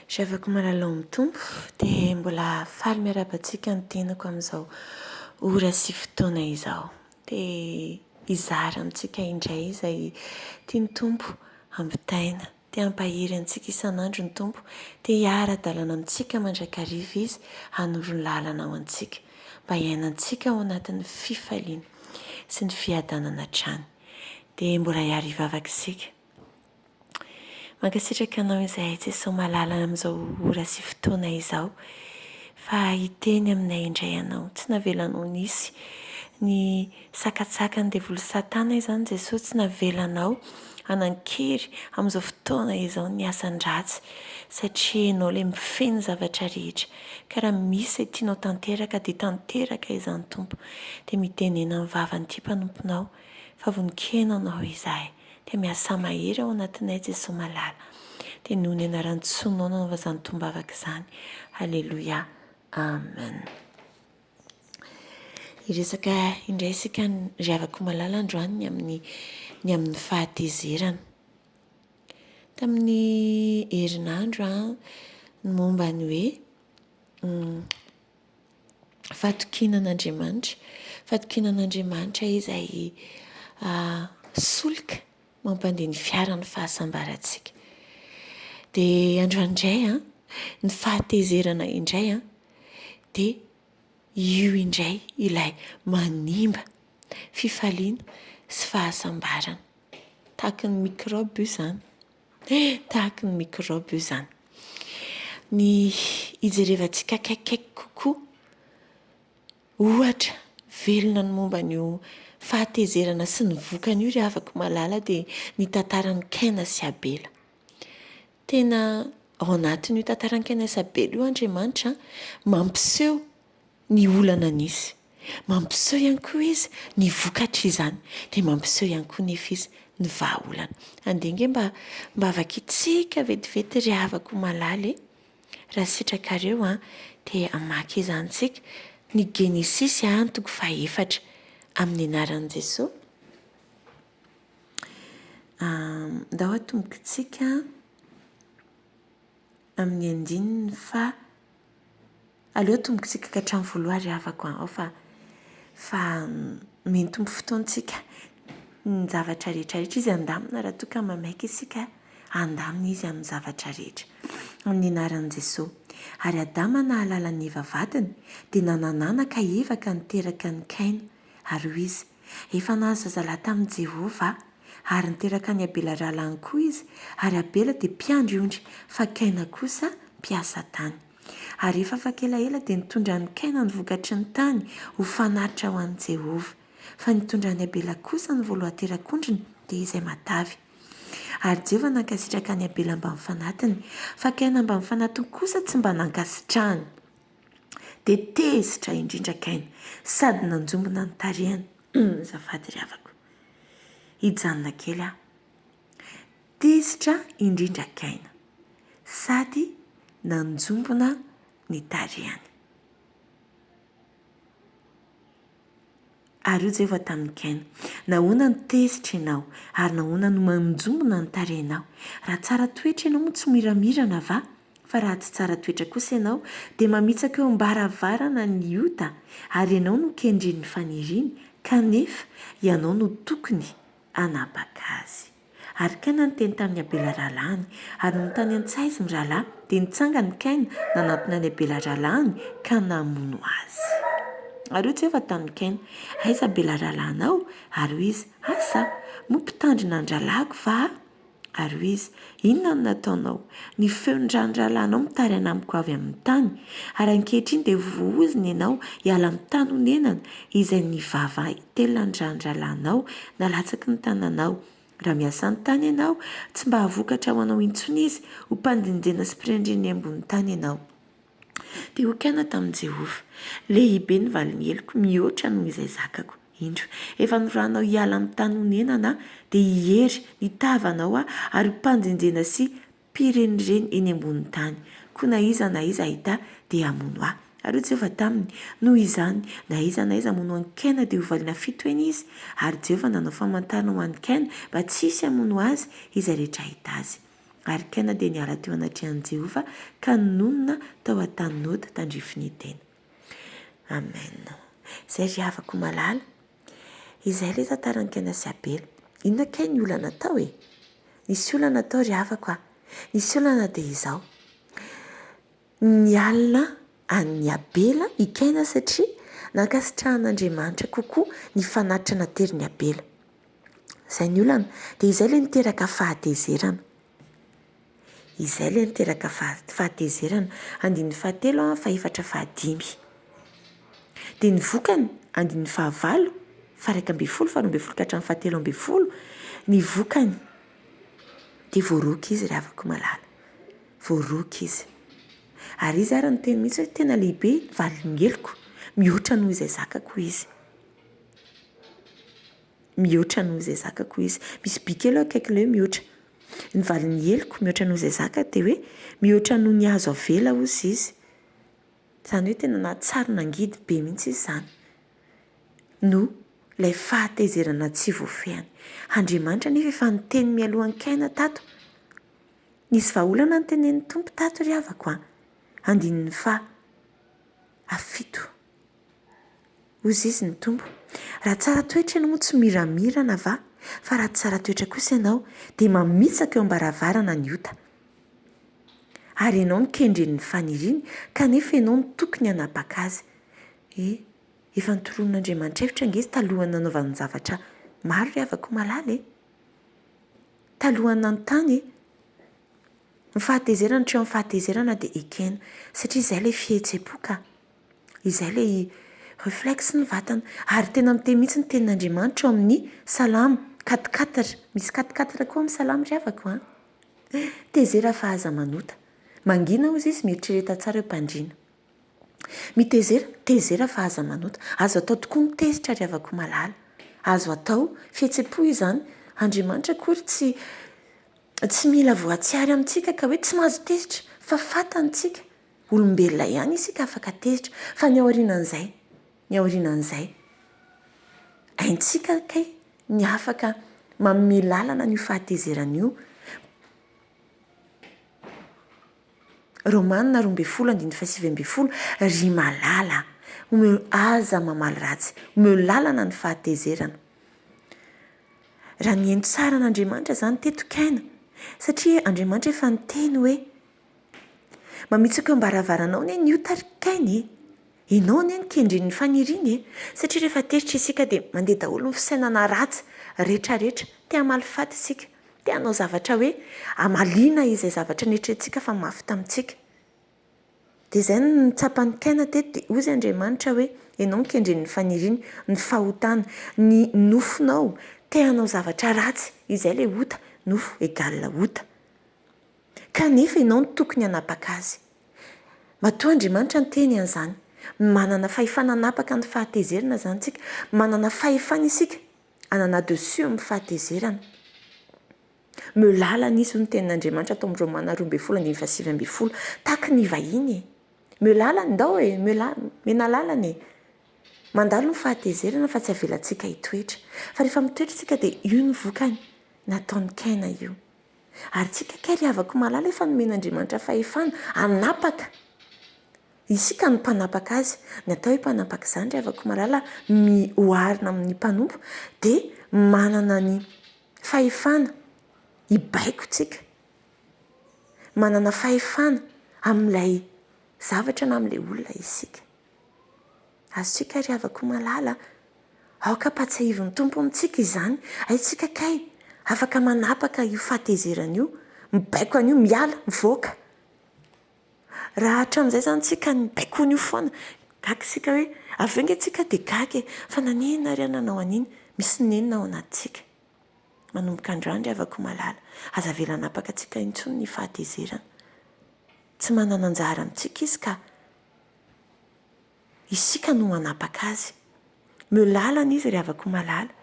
Ry havako malala ao amin'ny Tompo, dia mbola faly miarahaba antsika ny tenako amin'izao ora sy fotoana izao. Dia hizara amintsika indray izay tian'ny Tompo hampitaina. Te hampahery antsika isan'andro ny Tompo, te hiara-dalana amintsika mandrakariva Izy hanoro ny lalana ho antsika, mba hiainantsika ao anatin'ny fifaliana sy ny fiadanana hatrany. Dia mbola hiara-hivavaka isika. Mankasitraka Anao izahay Jesoa malala amin'izao ora sy fotoana izao fa hiteny aminay indray Ianao. Tsy navelanao nisy ny sakatsakan'ny devoly satana izany Jesoa, tsy navelanao hanan-kery amin'izao fotoana izao ny asan-dratsy satria Ianao ilay mifehy ny zavatra rehetra ka raha misy izay tianao tanteraka dia tanteraka izany Tompo. Dia mitenena amin'ny vavan'ity mpanomponao fa vonon-kena Anao izahay. Dia miasà mahery ao anatinay Jesoa malala. Dia noho ny anaran'i Jesoa no nanaova izany tombavaka izany. Aleloia. Amen. Hiresaka indray isika ry havako malala androany ny amin'ny ny amin'ny fahatezerana. Tamin'ny herinandro an, ny momba ny hoe fahatokiana an'Andriamanitra, fahatokiana an'Andriamanitra izay solika mampandeha ny fiaran'ny fahasambarantsika. Dia androany indray an, ny fahatezerana indray an, dia io indray ilay manimba fifaliana sy fahasambarana. Tahaky ny mikraoba io izany. Tahaky ny mikraoba io izany. Ny hijerevantsika akaikikaiky kokoa, ohatra velona ny momba an'io fahatezerana sy ny vokany io ry havako malala dia ny tantaran'i Kaina sy Abela. Tena ao anatin'io tantaran'i Kaina sy Abela io Andriamanitra mampiseho ny olana nisy. Mampiseho ihany koa izy ny vokatr'izany, dia mampiseho ihany koa nefa izy ny vahaolana. Andeha ange mba mba vakintsika vetivety ry havako malala e! Raha sitrakareo an, dia hamaky izany tsika, ny Genesisy an, toko fahefatra, amin'ny anaran'i Jesoa. Ndao atombokintsika amin'ny andininy faha Aleo atombokintsika ka hatramin'ny voalohany ry havako an, ao fa fa omen'ny Tompo fotoana isika, ny zavatra rehetra rehetra Izy handamina raha toa ka manaiky isika handamina Izy amin'ny zavatra rehetra. Amin'ny anaran'i Jesoa. Ary Adama nahalala an'i Eva vadiny, dia nanan'anaka i Eva ka niteraka an'i Kaina. Ary hoy izy, Efa nahazo zazalahy tamin'i Jehovah aho. Ary niteraka an'i Abela rahalahiny koa izy, ary Abela dia mpiandry ondry, fa Kaina kosa mpiasa tany. Ary rehefa afaka elaela dia nitondran'i Kaina ny vokatry ny tany ho fanatitra ho an'i Jehovah. Fa nitondran'i Abela kosa ny voalohan-terak'ondriny, dia izay matavy. Ary Jehovah nankasitraka an'i Abela mbamin'ny fanatiny, fa Kaina mbamin'ny fanatiny kosa tsy mba nankasitrahany. Dia tezitra indrindra Kaina, sady nanjombona ny tarehiny. Azafady ry havako. Hijanona kely aho. Tezitra indrindra Kaina, sady nanjombona ny tarehiny. Ary hoy Jehovah tamin'i Kaina, Nahoana no tezitra ianao, ary nahoana no manjombona ny tarehinao? Raha tsara toetra ianao moa tsy miramirana va? Fa raha tsy tsara toetra kosa ianao, dia mamitsaka eo am-baravarana ny ota, ary ianao no kendren'ny faniriany, kanefa ianao no tokony hanapaka azy. Ary Kaina niteny tamin'i Abela rahalahiny. Ary nony tany an-tsaha izy mirahalahy, dia nitsangana i Kaina, nanatona an'i Abela rahalahiny, ka namono azy. Ary hoy Jehovah tamin'i Kaina, Aiza Abela rahalahinao? Ary hoy izy, Asa, moa mpitandrina ny rahalahiko va aho? Ary hoy izy, Inona no nataonao? Ny feon'ny ran'ny rahalahinao mitaraina amiko avy amin'ny tany. Ary ankehitriny dia vohozona ianao hiala amin'ny tany honenana, izay nivava telina ny ran'ny rahalahinao nalatsaky ny tananao. Raha miasa ny tany ianao, tsy mba hahavokatra ho anao intsony izy, ho mpandinjena sy mpirendreny eny ambonin'ny tany ianao. Dia hoy Kaina tamin'i Jehovah, Lehibe ny valin'ny heloko mihoatra noho izay zakako. Indro, efa norahanao hiala amin'ny tany honenana aho, dia hiery ny tavanao aho, ary ho mpandinjena sy mpirenireny eny ambonin'ny tany. Koa na iza na iza hahita ahy, dia hamono ahy. Ary hoy Jehovah taminy, Noho izany, na iza na iza hamono an'i Kaina dia hovaliana fitoena izy. Ary Jehovah nanao famantarana ho an'i Kaina, mba tsy hisy hamono azy izay rehetra hahita azy. Ary Kaina dia niala teo anatrehan'i Jehovah ka nonina tao an-tany Noda, tandrifin'i Edena. Amen. Izay ry havako malala. Izay ilay tantaran'i Kaina sy Abela. Inona kay ny olana tao e? Nisy olana tao ry havako a. Nisy olana dia izao. Nialona an'i Abela i Kaina satria nankasitrahan'Andriamanitra kokoa ny fanatitra naterin'i Abela. Izay ny olana. Dia izay ilay niteraka fahatezerana. Izay ilay niteraka fahatezerana. Andininy fahatelo, fahefatra, fahadimy. Dia ny vokany, andininy fahavalo, faha-iraika ambin'ny folo, faharoa ambin'ny folo ka hatramin'ny fahatelo ambin'ny folo, ny vokany dia voaroaka izy ry havako malala. Voaroaka izy. Ary izy ary niteny mihitsy hoe tena lehibe ny valin'ny heloko, mihoatra noho izay zakako hoy izy. Mihoatra noho izay zakako izy. Misy by kely eo akaikin'ilay hoe mihoatra. Ny valin'ny heloko mihoatra noho izay zaka dia hoe mihoatra noho ny azo avela hozy izy. Izany hoe tena nahatsary nangidy be mihitsy izy izany. Noho ilay fahatezerana tsy voafehiny. Andriamanitra anefa efa niteny mialoha an'i Kaina tato. Nisy vahaolana notenenin'ny Tompo tato ry havako a. Andininy faha fito. Hozy izy ny Tompo, Raha tsara toetra ianao moa tsy miramirana va? Fa raha tsy tsara toetra kosa ianao, dia mamitsaka eo am-baravarana ny ota. Ary ianao no kendren'ny faniriany, kanefa ianao no tokony hanapaka azy. E, efa notoronin'Andriamanitra hevitra ange izy talohan'ny nanaovany zavatra maro ry havako malala e! Talohan'ny nanontany e! Ny fahatezerana, hatreo amin'ny fahatezerana dia ekena, satria izay ilay fihetseham-po ka. Izay ilay reflexe ny vatana. Ary tena miteny mihitsy ny tenin'Andriamanitra ao amin'ny Salamo quatre quatre. Misy quatre quatre koa amin'ny Salamo ry havako an. Tezera fa aza manota. Mangina hozy izy, mieritrereta tsara eo am-pandriana. Mitezera, tezera fa aza manota. Azo atao tokoa mitezitra ry havako malala. Azo atao, fihetsem-po izany. Andriamanitra akory tsy tsy mila voatsiary amintsika ka hoe tsy mahazo tezitra fa fantany tsika. Olombelona ihany isika afaka tezitra fa ny aorianan'izay, ny aorianan'izay, haintsika kay ny afaka manome lalana an'io fahatezerana io. Romana 12 andininy faha-19, Ry malala, omeo aza mamaly ratsy, omeo lalana ny fahatezerana. Raha nihaino tsara an'Andriamanitra izany teto Kaina, satria Andriamanitra efa niteny hoe, Mamitsaka eo am-baravaranao anie ny ota ry Kaina e! Ianao anie no kendren'ny faniriany e! Satria rehefa tezitra isika dia mandeha daholo ny fisainana ratsy retraretra, te hamaly faty isika, te hanao zavatra hoe hamaliana izay zavatra neritreretintsika fa mafy tamintsika. Dia izay no notsapan'i Kaina teto dia hozy Andriamanitra hoe ianao no kendren'ny faniriany, ny fahotana, ny nofonao te hanao zavatra ratsy, izay ilay ota, nofo égale ota. Kanefa ianao no tokony hanapaka azy. Matoa Andriamanitra niteny an'izany. Manana fahefana hanapaka ny fahatezerana izany isika. Manana fahefana isika hanana dessus amin'ny fahatezerana. Omeo lalana izy, hoy ny tenin'Andriamanitra ato amin'ny Romana 12 andininy faha-19. Tahaky ny vahiny e. Omeo lalana, ndao e, omeo lalana, omena lalana e. Mandalo ny fahatezerana fa tsy avelantsika hitoetra. Fa rehefa mitoetra isika dia io ny vokany nataon'i Kaina io. Ary tsika kay ry havako malala efa nomen'Andriamanitra fahefana hanapaka. Isika no mpanapaka azy. Ny atao hoe mpanapaka izany ry havako malala oharina amin'ny mpanompo dia manana ny fahefana hibaiko tsika. Manana fahefana amin'ilay zavatra na amin'ilay olona isika. Azontsika ry havako malala a! Aoka ampatsiahivin'ny Tompo amintsika izany. Haintsika kay afaka manapaka io fahatezerana io, mibaiko an'io, miala, mivoaka. Raha hatramin'izay izany tsika nibaiko an'io foana, gaga isika hoe, avy eo ange tsika dia gaga e, fa naninona ary aho nanao an'iny? Misy nenina ao anatintsika. Manomboka androany ry havako malala, aza avela hanapaka antsika intsony ny fahatezerana. Tsy manana anjara amintsika izy ka. Isika no hanapaka azy. Omeo lalana izy, ry havako malala.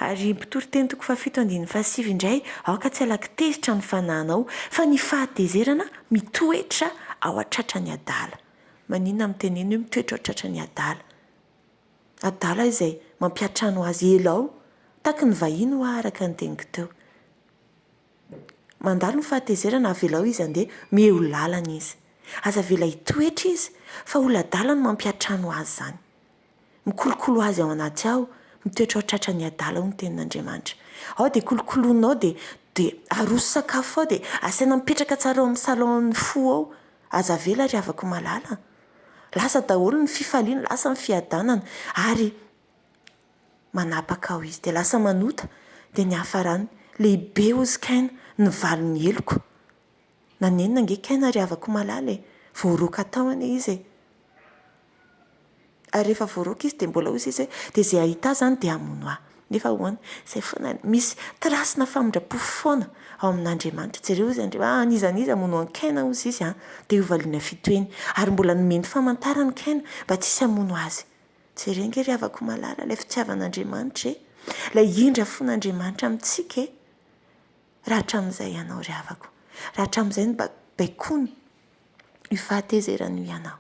Ary Mpitoriteny toko fahafito andininy fahasivy indray, Aoka tsy halaky tezitra ny fanahinao, fa ny fahatezerana mitoetra ao an-tratran'ny adala. Maninona mitenena hoe mitoetra ao an-tratran'ny adala? Adala izay mampiantrano azy ela ao, taky ny vahiny hoa araka ny teniko teo. Mandalo ny fahatezerana, avelao izy handeha, meo lalana izy. Aza avela hitoetra izy, fa olona adala no mampiantrano azy izany. Mikolokolo azy ao anaty ao, mitoetra ao tratran'ny adala hoy ny tenin'Andriamanitra. Ao dia kolokoloina ao dia dia aroso sakafo ao dia asaina mipetraka tsara ao amin'ny salon-n'ny fo ao. Aza avela ry havako malala a! Lasa daholo ny fifaliana, lasa ny fiadanana ary manapaka ao izy. Dia lasa manota, dia ny hafarany lehibe hozy Kaina, ny valin'ny heloko. Nanenina ange Kaina ry havako malala e! Voaroaka tao anie izy e! Ary rehefa voaroaka izy dia mbola hoy izy hoe dia izay hahita ahy izany dia hamono ahy. Nefa ahoana? Izay foana, misy trace-na famindram-po foana ao amin'Andriamanitra. Jereo hozy Andriamanitra, ah n'iza n'iza hamono an'i Kaina hozy izy an, dia hovaliana fitoeny. Ary mbola nomeny famantarana i Kaina mba tsy hisy hamono azy. Jereo ange ry havako malala ilay fitiavan'Andriamanitra e! Ilay indra fon'Andriamanitra amintsika e! Raha hatramin'izay ianao ry havako, raha hatramin'izay no baikoiny io fahatezerana io ianao.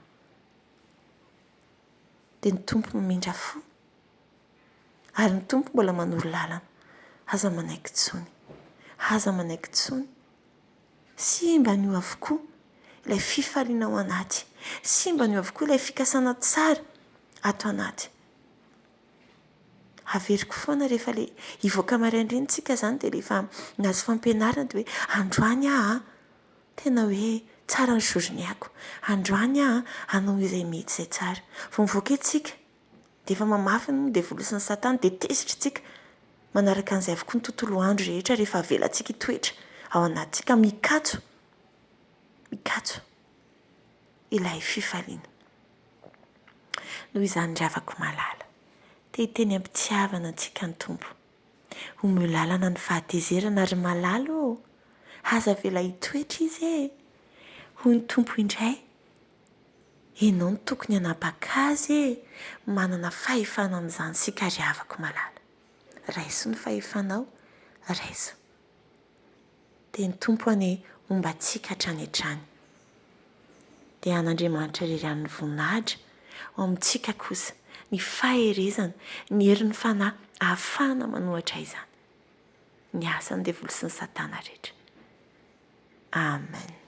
Dia ny Tompo mamindra fo. Ary ny Tompo mbola manoro lalana. Aza manaiky intsony. Aza manaiky intsony. Simba an'io avokoa ilay fifaliana ao anaty. Simba an'io avokoa ilay fikasana tsara ato anaty. Averiko foana rehefa ilay hivoaka maraindray tsika izany dia rehefa nahazo fampianarana dia hoe androany aho an, tena hoe tsara ny journée-ko, androany aho an, hanao izay mety izay tsara. Vao mivoaka etsika dia efa mamafy ny devoly sy ny satana dia tezitra isika. Manaraka an'izay avokoa ny tontolo andro rehetra rehefa avelantsika hitoetra ao anatintsika mikatso, mikatso ilay fifaliana. Noho izany ry havako malala, te hiteny am-pitiavana antsika ny Tompo. Omeo lalana ny fahatezerana ry malala ô! Aza avela hitoetra izy e! Hoy ny Tompo indray, Ianao no tokony hanapaka azy e! Manana fahefana amin'izany isika ry havako malala. Raiso ny fahefanao, raiso. Dia ny Tompo anie homba antsika hatrany hatrany. Dia an'Andriamanitra irery ihany ny voninahitra, ao amintsika kosa ny faherezana, ny herin'ny Fanahy ahafahana manohatra izany. Ny asan'ny devoly sy ny satana rehetra. Amen.